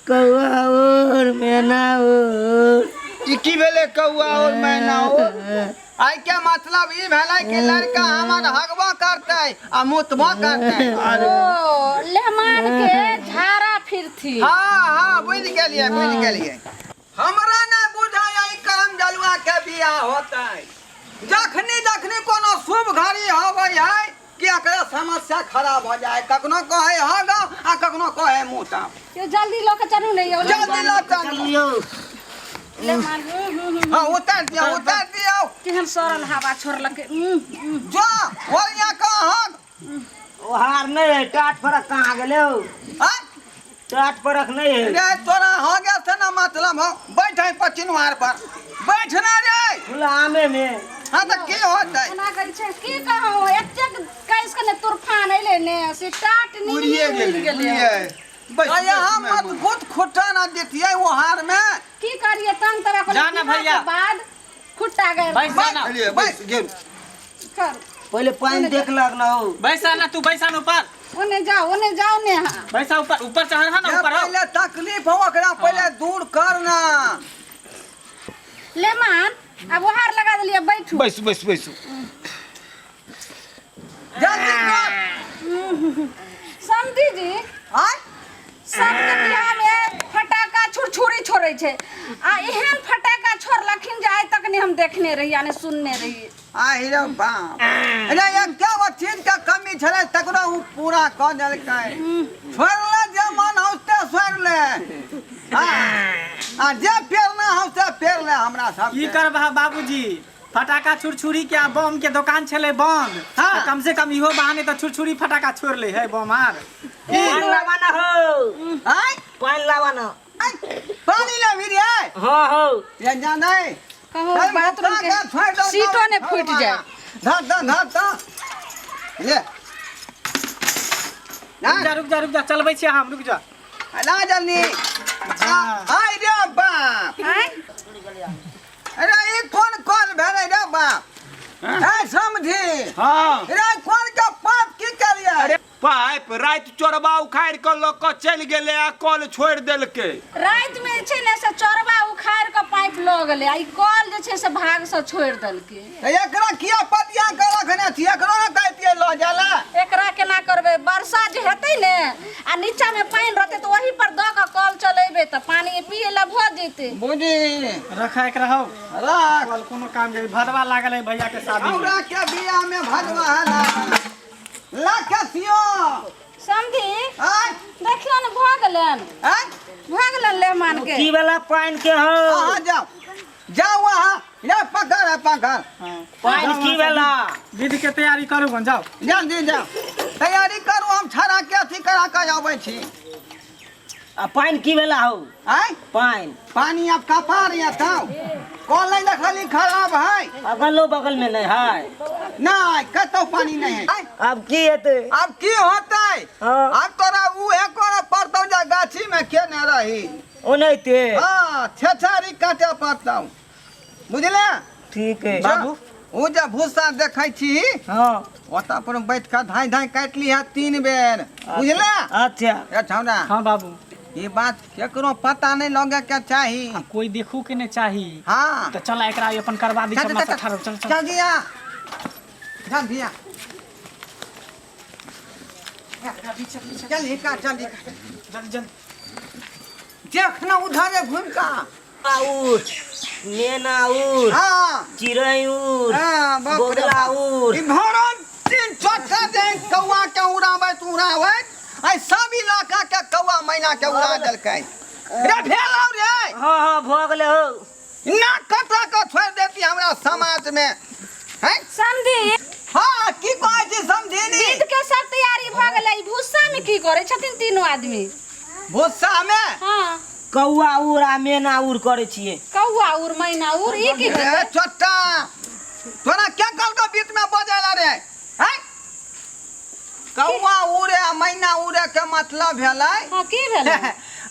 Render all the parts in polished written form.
कौआ और मैना और। ई की भेलै कौआ और मैना और? आइ के मतलब ई भेलै कि लड़का हमर हगबो करतै आ मुतबो करतै। ओ लेहमान के झाड़ा फिरथी। हाँ हाँ, बुझि गेलियै, बुझि गेलियै। हमरा नहि बुझाय ई करम जलुआ के बियाह होतै। जखनी जखनी कोनो शुभ घड़ी होबै है कि एकरा समस्या खराब हो जाए। कखनो कहे हग आ कखनो कहे मुँह। यो जल्दी लऽ के चलू ने यौ। जल्दी लऽ चलू। यौ। लेहमान, हूँ, हूँ, हूँ। हाँ, उतार दियौ, उतार दियौ। केहन सड़ल हवा छोड़लकै। उँ, उँ। जो ओरिया कऽ हग। ओ हार नहीं है, टाट फरक कहाँ गेलै हौ? आँय? टाट फरक नहीं है। रे तोरा हो गया से ना मतलब हो। बैठ है पचिनवार पर बैठ ना रे। खुला आमे में। हाँ, तऽ की होतै? एना करै छै की कहू, एतेक कैस के ने तूफान एलै ने से टाट नींद उड़िए उड़ि गेलै। गेलै। उड़िए बैस। तो यहाँ बैस। मजबूत खुट्टा ना देतियै वो हार में। की करिए, तंग तरह को जा ना भैया। बाद खुट्टा गए। बैस जा ना। चलिए, बैस गेल। कर। पहिले पानि देख लग ना हो। बैसा ना तू, बैसा ना ऊपर। ओने जाओ, ओने जाओ ने। हाँ। बैसा ऊपर, ऊपर चढ़ ना। जे ऊपर आओ। पहले तकलीफ हो ओकरा पहले दूर कर ना। ले मान, अब ओहार लगा देलिए, बैठू। बैसू, बैसू, बैसू। जल्दी कर। समधी जी। आय। सबके बियाह में फटाका छुरछुरी छोड़ै छै आ एहन फटाका छोड़लखिन जे आइ तक नहि हम देखने रही आ नहि सुनने रही। आहि रे बाप रे, एक गो चीज के कमी छलै तकरो उ पूरा कऽ देलकै। छोड़ले जे मन हौ से छोड़ले आ जे पेरना हौ से पेरले हमरा सब। की करबह बाबूजी, फटाका छुरछुरी के आ बम के दोकान छलै बंद। तऽ कम से कम इहो बहाने तऽ छुरछुरी फटाका छोड़ ले है बम आर। पानि लावा ना हो। आय। पानि लावा ना। आय, पानी लेबही रे? हाँ, हो। ये जा नहीं कहूँ चल, बाथरूम मुखा के के छोड़ि दौ। सीटो ने फूटि जाए। धर धर धर धर ले ना। रुक जा, रुक जा, रुक जा, चलबै छियै हम, रुक जा। ला जल्दी। आय रे बाप। आँय? अरे ई कोन कॉल भेलै रे बाप? ए समझी। हाँ। रे कोन के पाप की करिए? अरे पाइप राति चोरबा उखाड़ि कऽ लऽ कऽ चलि गेलै आ कल छोड़ि देलकै। राति में जे छै ने से चोरबा उखाड़ि कऽ पाइप लऽ गेलै आ ई कल जे छै से भाग से छोड़ि देलकै। तऽ एकरा किया पतिया के रखने छी? एकरो ने कहितियै लऽ जाय लए। एकरा केना करबै? वर्षा जे हेतै ने आ नीचा में पानि रहतै तऽ ओही पर दऽ कऽ कल चलेबै तऽ पानि पियै लए भऽ जेतै। बुझी। रख एकरा हौ। राख। कल कोनो काम के भदवा लागल है भैया के शादी में। हमरा के बियाह में भदवा है ना लाख सियो। समधी। आय। देखियौ ने, भऽ गेलनि। आय। भऽ गेलनि लेहमान के। की वाला पानि के हो? अहाँ जाओ, जाओ अहाँ। ले पकड़ है, पकड़। पानि की वाला? विधि के तैयारी करू गन, जाओ। जल्दी जाओ, तैयारी करू, हम छड़ा के अथी करा के अबै छी। आ पानि की भेला हौ? आय। पानि। पानी अब कपार या तब कल नहीं देखली खराब है। अगलो बगल में नहीं है। नहीं, कतौ पानी नहीं है। अब की हेतै? अब की होतै? हाँ। अब तोरा उहे करे पड़तौ जे गाछी में केने रही। ओनाहिते? हाँ, छेछारी काटे पड़तौ, बुझले? ठीक है। बाबू, ओ जे भूसा देखै छी, हाँ, ओतऽ पर बैठ कऽ धाँइ धाँइ काटि लिहऽ 3 बेर, बुझले? अच्छा। ए छौड़ा। हाँ बाबू। ई बात केकरो पता नहीं लगे के चाही। आ कोई देखू के नहीं चाही। हाँ। तो चल एकरा अपन करवा दी। चल, अपना चल, से ठहरो, चल, चल। चल दिया, चल दिया, चल हिका, चल हिका। जल्दी जल्दी। देख ना उधरे घूम का। उड़ मेना उड़। हाँ। चिड़ै उड़। हाँ, बाप रे बोगला बाप। उड़। ई भरल तीन चौथा दिन कौआ के उड़ाबैत उड़ाबैत आई सब इलाका के कौआ मैना के उड़ा देलकै रे। भेलौ रे? हाँ हाँ, भऽ गेलै हौ। ना कटा के छोड़ि देती हमरा समाज में हैं। समधी। हाँ, की कहै छी समधिनी? विध के सब तैयारी भऽ गेलै, ई भूसा में की करै छथिन तीनू आदमी? भूसा में? हाँ। कौआ उड़ आ मेना उड़ करै छियै। कौआ उड़ मैना उड़, ई की रे भेलै? छोटा, तोरा के कहलकौ बीच में बजै ला रे? हैं, कौआ उड़े आ मैना उड़े के मतलब भेलै? हाँ, की भेलै?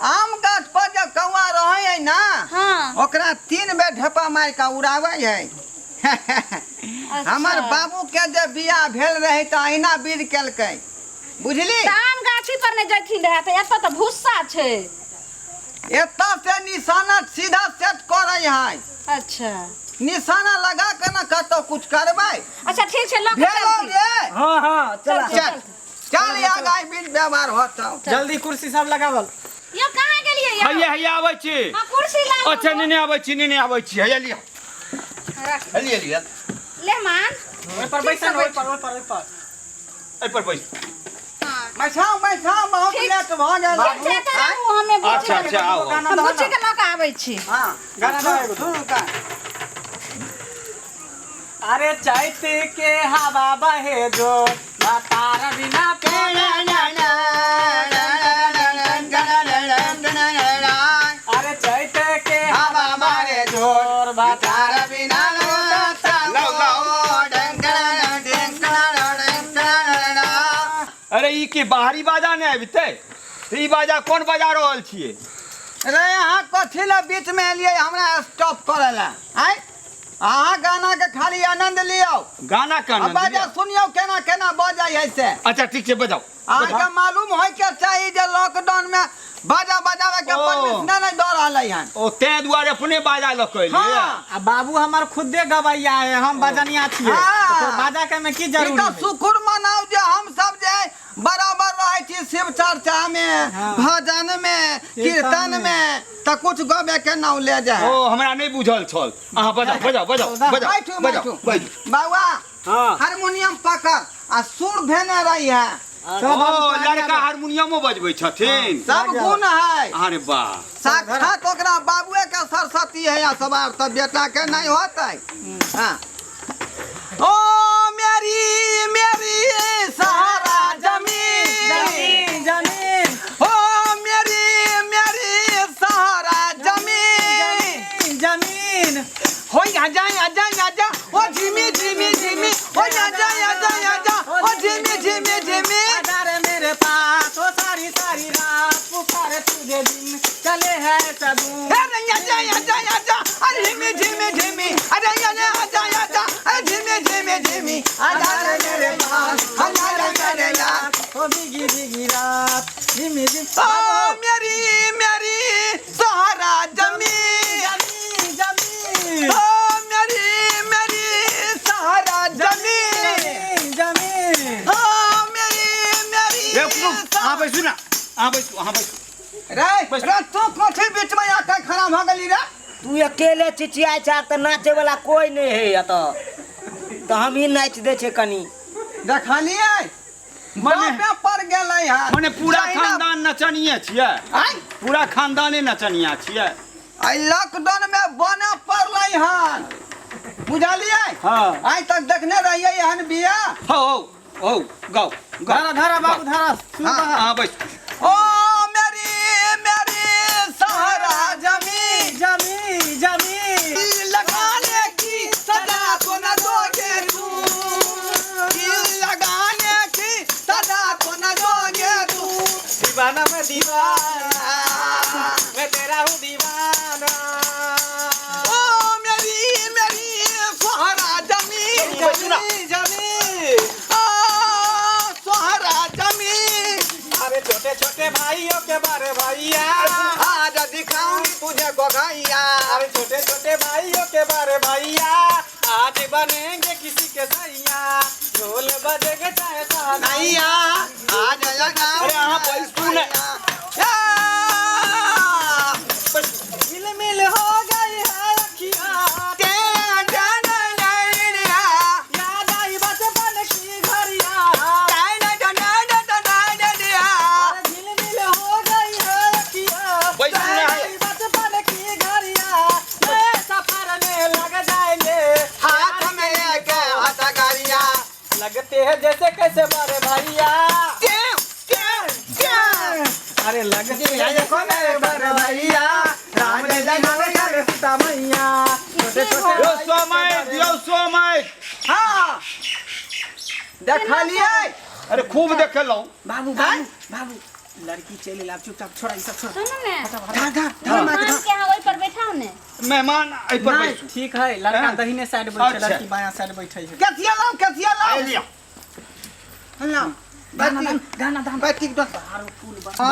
आम गाछ पर जब कौआ रहै है ना, हाँ, ओकरा 3 बेर ढेपा मारि कऽ उड़ाबै है। हमर बाबू के जे बियाह भेल रहै तऽ अहिना विध केलकै, बुझली? तऽ आम गाछी पर नहि जैथिन रहए तऽ एतऽ तऽ भूस्सा छै। एतऽ से निशाना सीधा सेट करै है। अच्छा। निशाना लगा के ना कतौ कुछ करबै। अच्छा ठीक छै, लऽ के भेलो चलती। रे। हाँ हाँ, चला। चल चल, या गाय बीच व्यवहार होतौ। जल्दी कुर्सी सब लगावल। यो कहाँ गेलियै यौ? हैया हैया आबै छी। हाँ, कुर्सी लाबू। अच्छा, नेने आबै छी, नेने आबै छी। हैया लिअ। रख। हैया लिअ। ले मान। ओहि पर बैसा, ओहि पर, ओहि पर, ओहि पर। एहि पर बैस। हाँ। बैठाउ बैठाउ, बहुत ठीक। लेट भऽ गेल। ठीक छै तऽ राखू, हमे बुच्ची अच्छा के- अच्छा, आउ आउ। हम बुच्ची के लऽ कऽ आबै छी। हाँ। गाना दो एगो। सुन का। अरे चैत के हवा बहे जो तार बिना। अरे चैत के हवा बहे जोर तार बिना। लाउ लाउ। अरे ई की बाहरी बाजा नहि आबितै? तऽ ई बाजा कोन बजा रहल छियै? रे अहाँ कथी लए बीच में एलियै हमरा स्टॉप करे लए? आँय, अहाँ गाना के खाली आनंद लियौ। गाना के आ आनंद बाजा लिअ। सुनियौ केना केना बजै है से। अच्छा ठीक छै, बजाउ। अहाँके मालूम होय के चाही जे लॉकडाउन में बाजा बजावे के ओ। परमिशन नहीं दऽ रहलै हन। ओ तें दुआरे अपने बाजा लऽ कऽ एलियै। हाँ। आ बाबू हमर खुदे गवैया है, हम बजनिया छियै। हाँ। तो बाजा के में की ई जरूरी तऽ है? शुक्र मनाउ जे हम सब जे बराबर रहै छी शिव चर्चा में, हाँ। भजन में, कीर्तन में, तऽ कुछ गबे के नाम ले जाए। ओ हमरा नहि बुझल छल। अहाँ बजाउ बजाउ बजाउ बजाउ। बैठू। बजाउ। बैठू। बैठू। बाबा। हाँ। हारमोनियम पकड़ आ सुर भेने रही है। चलो ओ बाबू, आगे लड़का आबो। हारमोनियमो बजबै छथिन? सब गुण है। अरे वाह। साक्षात ओकरा बाबुए के सरस्वती है या सवार तऽ बेटा के नहीं होतै। हाँ। ओ मेरी मेरी सहारा जमीन। जमीन जमीन। ओ मेरी मेरी सहारा जमीन। जमीन जमीन। हो आजा आजा आजा, ओ झिमी झिमी झिमी, ओ आजा आजा आजा, ओ झिमी झिमी झिमी। आजा रे मेरे पास, ओ सारी सारी रात पुकारे तुझे, दिन चले है सबू। अरे आजा आजा आजा, अरे झिमी झिमी झिमी, अरे आजा आजा आजा, अरे झिमी झिमी झिमी, आजा रे मेरे पास, आजा रे मेरे यार। ओ भीगी भीगी रात झिमी झिमी। ओ मेरी मेरी सहारा जमीन। जमीन जमीन। ओ मेरी मेरी सहारा जमीन। जमीन जमीन। ओ मेरी मेरी। रे रुकू, अहाँ बैसू ने, अहाँ बैसू, अहाँ बैसू। रे रे, तू कथी बीच में आके खड़ा भऽ गेली रे? तू अकेले चिचियाइ छ तऽ नाचे वाला कोई नहीं है एतऽ, तऽ हम ही नाचि दै छियै कनी। देखलियै? मने बापे पर गेलै हन। मने पूरा जहिना- खानदान नचनिये छियै? आँय? पूरा खानदाने नचनिया छियै? आइ लॉकडाउन में बने पड़लै हन, बुझलियै? हाँ। आइ तक देखने रहियै एहन बियाह? हौ हौ हौ, गाउ गाउ। धारा धारा बाबू धारा, सुन। हाँ। बहा। अहाँ बैसू। ओ मेरी मेरी सहारा जमीन। जमीन जमीन। लगाने की सदा तो न दोगे तुम, दिल लगाने की सदा तो न दोगे तुम। दीवाना मैं दीवाना, मैं तेरा हूँ दीवाना। ओ मेरी मेरी सहारा जमीन। जमीन जमीन। ओ सहारा जमीन। अरे छोटे छोटे भाइयों के बारे भैया। आज दिखाऊंगी तुझे गोगाइया। अरे छोटे छोटे भाइयों के बारे भैया, आज बनेंगे किसी के सैया, ढोल बजेंगे चाहे शहनाई। नैया आज लगाऊं। अरे अहाँ बैसू ने। मिल मिल हो गई है अखियाँ, याद आई बचपन की घड़ियाँ। अरे झिल मिल हो गई है अखियाँ, बैसू ने। याद आई बचपन की घड़ियाँ, नए सफर में लग जाएंगे हाथ में लेके हथकड़िया। लगते हैं जैसे कैसे बड़े भैया। अरे लगते हैं जैसे मेरे बड़े भैया, राम जी करे सीता मैया, छोटे छोटे यौ सोमाइक, यौ सोमाइक। हाँ देखलियै? अरे खूब देखेलहुँ। बाबू बाबू बाबू, लड़की चलि आब, चुपचाप छोड़ा ई सब छोड़ा। सुनू ने। धार धार धार। मेहमान के अहाँ ओहि पर बैठाउ ने। मेहमान एहि पर नहीं बैसू। ठीक है, लड़का हाँ। दहिने साइड बैठे, अच्छा। लड़की बायां साइड बैठे है। कथिया लाओ, कथिया लाओ। लिअ। लाओ। गाना गाना दान बैठी दो बहारो फूल बरसाओ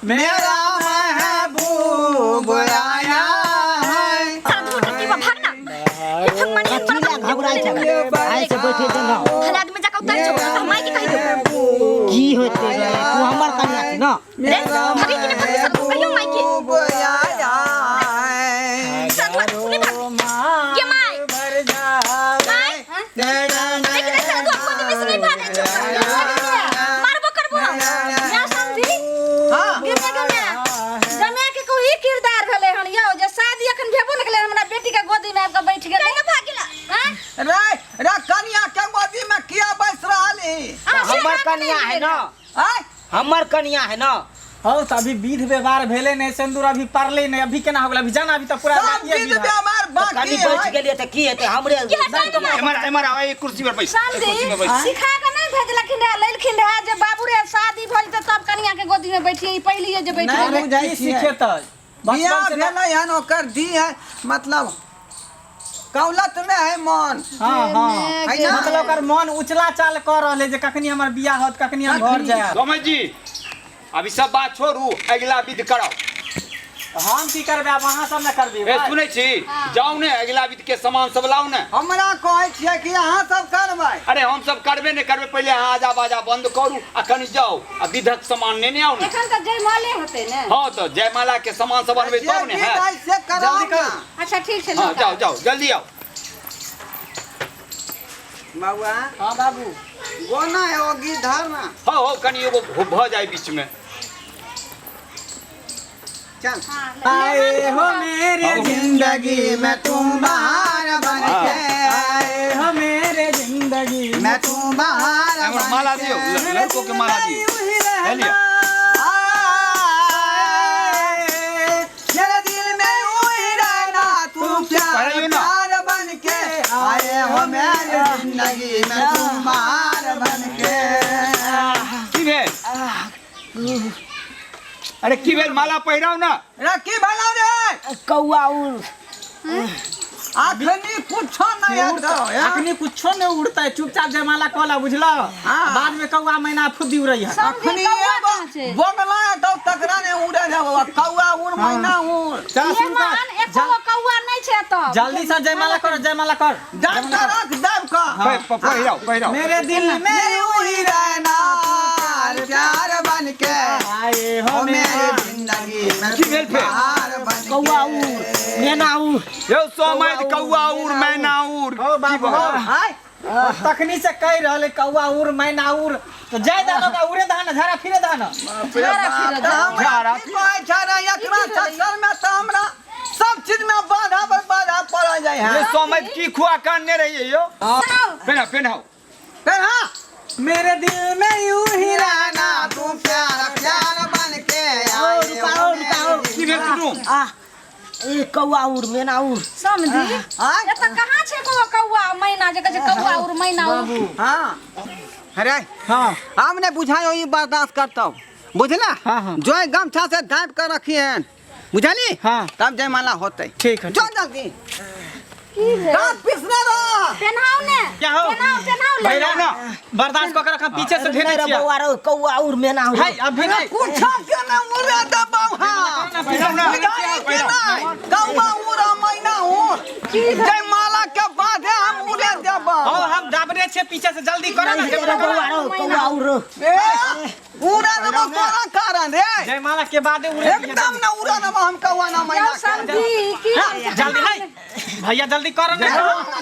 मेरा महबूब आया है। साधु टट्टी में भाग ना। हे भगवान, एहन कथी ला घबराइ छै आइ से बैठे छै ना। हलाक में जाके उतर जो, तो हम माई के कहि देबो। की होते रे, तू हमर कनिया छी ना। रे भागे कि नहीं भागे साधु, कहियो माई के। महबूब आया है। साधु तू नहीं भाग ये माई। भर जावे। माई लेकिन साधु आपको में से नहीं भागे छो, मारबो करबो हम। या समझी। हाँ। गे गे जमे के कोई किरदार भेलै हन यौ, जे शादी अखन भेबो ने केलै, हमरा बेटी के गोदी में आबि के बैठ गेलै। नहीं भागेला। हैं? रे रे कनिया के गोदी में किया बैस रहली? अहाँ से हमर भाग कनिया नहि है ना। आय हमर कनिया है ना। हौ तऽ अभी विध व्यवहार भेलै नहि, सिन्दूर अभी पड़लै नहि, अभी केना हो गेलै? अभी जाना, अभी तऽ पूरा सब बाकी है विध विध। व्यवहार तऽ बाकी कनि है। बैठ गेलियै तऽ की हेतै हमरे? की हटाइ दिया? एमहर एमहर आउ, एहि कुर्सी पर बैस, एहि कुर्सी पर समझी, बैस। सिखा के नहि भेजलखिन रहे, लेलखिन रहे जे बाबू रे शादी भऽ जेतै तब कनिया के गोदी में बैठिए। ई पहिलिए जे बैठ नहि गेलै। बुझै की छियै। सिखेतै बियाह बचपन से ना- भेलै हन ओकर दी है, मतलब कौलत में है मन। हाँ हाँ है ना? मतलब ओकर मन उचला चाल कऽ रहल है जे कखनी हमर बियाह होत, कखनी हम घर जायब। सोमय जी, अभी सब बात छोड़ू, अगिला विध कराउ। हम की करबै आब? अहाँ सब ने करबै। ए सुनै छी, जाउ ने अगिला विध के सामान सब लाउ ने। हमरा कहै छियै कि अहाँ सब करबै? अरे हम सब करबे नहि करबै, पहिले अहाँ आजा बाजा बंद करू आ कनि जाउ आ विधक सामान नेने आउ ने। एखन तऽ जयमाले होतै ने। हाँ तऽ जयमाला के सामान सब अनबै जे तब ने विध हैत। है से कराउ जल्दी करू। ना। अच्छा ठीक छै। हाँ लऽ जाउ जाउ, जल्दी आउ। बउआ। हाँ बाबू। गोना है ओ गीत धर ना। हाँ हो, कनि एगो भऽ जाय बीच में। चल। आए हो मेरे जिंदगी में तुम बहार बन के आए हो मेरे जिंदगी मैं तू बहार एम्हर बन माला के दियौ, लड़को के माला दियौ। यूं ही है लिया। आए, मेरे दिल में यूं ही रहना तू प्यार पढ़ाइयो ना। प्यार बन के आए हो मेरे जिंदगी में तुम बहार बन के। की भेल? अरे की भेल? माला पहिराउ ना। रे की भला रे? कौआ उड़। अखनी कुछो नहीं हेतौ। अखनी कुछो नहीं उड़ता है, चुपचाप जयमाला कला बुझलो। हाँ। बाद में कौआ मैना फुद्दी उड़ै है। समझी, अखनी कौआ एगो कहाँ छै? बगला हेतौ तकरा ने उड़े देबौ, कौआ उड़ मैना उड़। चल शुरू कर। मेहमान एको गो कौआ नहि छै एतऽ। जल्दी से जयमाला कर, जयमाला कर। दाब के रख, दाब के। पहिराउ पहिराउ। मेरे दिल में मेरे यूं ही रहना प्यार बन के आए हो ओ मेरे मेरे जिंदगी में की भेल फेर? बहार बन के। कौआ उड़ मैना उड़। यौ सोमय, कौआ उड़ मैना उड़। हो बाबू हो। आय तखनी से कह रहले कौआ उड़ मैना उड़, तो जाय दानो का उड़े दान, झाड़ा फिरे दान। झाड़ा फिरे तऽ हमरा झाड़ा की कहै छै रे, एकरा चक्कर में तऽ हमरा सब चीज में बाधा पर बाधा पड़ल जाइ है। ये सोमय की खुआ कानने रहिए यौ? पेनाउ पेनाउ। फेर हाँ मेरे दिल में यूं ही रहना तू प्यार प्यार बन के ओ आए रुकाओ रुकाओ। की भेल कुटुम? आ ए कौआ उड़ मैना उड़। समझी, आय एतऽ कहाँ छै एको गो कौआ मैना जे कहै छै कौआ उड़ मैना उड़? हाँ अरे हाँ हम नहीं बुझायो ई बर्दाश्त करतौ बुझला। हाँ, हाँ। जो है गमछा से ढाँप कर रखी है बुझली। हाँ। तब जयमाला होते। ठीक है, जो जल्दी की भेल? दांत पिसने रह। पेन्हाउ ने। क्या हो? पेन्हाउ पेन्हाउ ले। पहिराउ ना। बर्दाश्त कऽ के रखा, पीछे से नहीं ढेरे रे छियै। बौआ रे, कौआ उड़ मैना उड़। है अभी नहीं। कुछो के ना उड़े दबाव। हाँ पहिराउ ना। बुझाई के नहीं कौआ उड़ मैना उड़, जयमाला के बादे हम उड़े देबौ। हो हम दाबने छियै पीछे से, जल्दी करो ना। नहीं रे बौआ रे, कौआ उड़। ए उड़े देबौ तोरा कारण रे। जयमाला के बादे उड़े दियै। एकदम ना उड़े देबौ हम कौआ ना यौ मैना के। समझी, की भेल? जल्दी है भैया, जल्दी करो ना।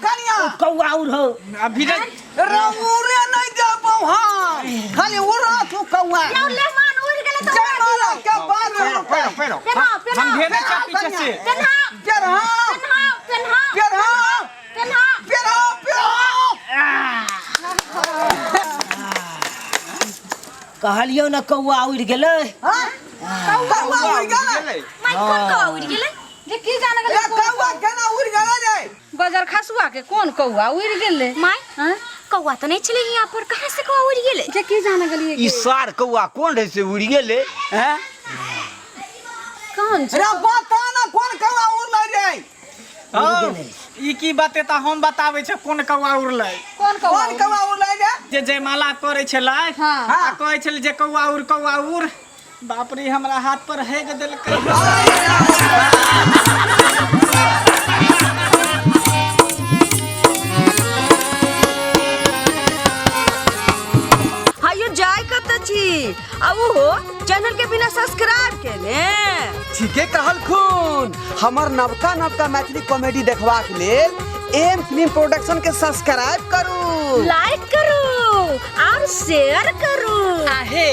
कनिया कौआ उड़ हो। अभी नहीं। रे उड़े नहीं देबौ हम, खाली उड़ा तू कौआ। यौ लेहमान उड़ि गेलै तऽ उड़ा जयमाला दियौ। के बाद पहिराउ पहिराउ पहिराउ। पेन्हाउ हम पेन्हाउ। घेने छियै पीछे से। पेन्हाउ पेरहा पेन्हाउ पेन्हाउ पेरहा पेन्हाउ। पेरहा पेरहा। कहलियौ ने कौआ उड़ गेलै। हाँ? कौआ उड़ गेलै। माई, कोन कौआ उड़ि गेलै? जे की जाने ए गेलै कोन कौआ केना उड़ गेलै रे? बजर खसुआ के कोन कौआ उड़ि गेलै? माई, हाँ? कौआ तऽ नहि छलै यहाँ पर, कहाँ से कौआ उड़ि गेलै? जे की जाने गेलियै। ई सार कौआ कोन रहै से उड़ि गेलै हैं? कोन छै? रे बता ना कोन कौआ उड़लै रे? हाँ, ई की बतेता हम बताबै छै कोन कौआ उड़लै। कोन कौआ? कोन कौआ उड़लै रे? जे जयमाला करै छलै। हाँ। आ कहै छलै जे कौआ उड़ कौआ उड़, बाप रे, हमरा हाथ पर हेग देलकै। हायो जाय कत छी आ उहो चैनल के बिना सब्सक्राइब केने? ठीके कहलखुन। हमर नवका नवका मैथिली कॉमेडी देखबाक लेल एम फिल्म प्रोडक्शन के सब्सक्राइब करू, लाइक करू और शेयर करू। आहे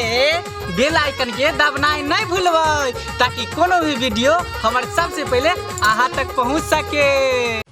बेल आइकन के दबनाइ नहीं भूलबै ताकि कोनो भी वीडियो हमर सबसे पहले अहाँ तक पहुँच सके।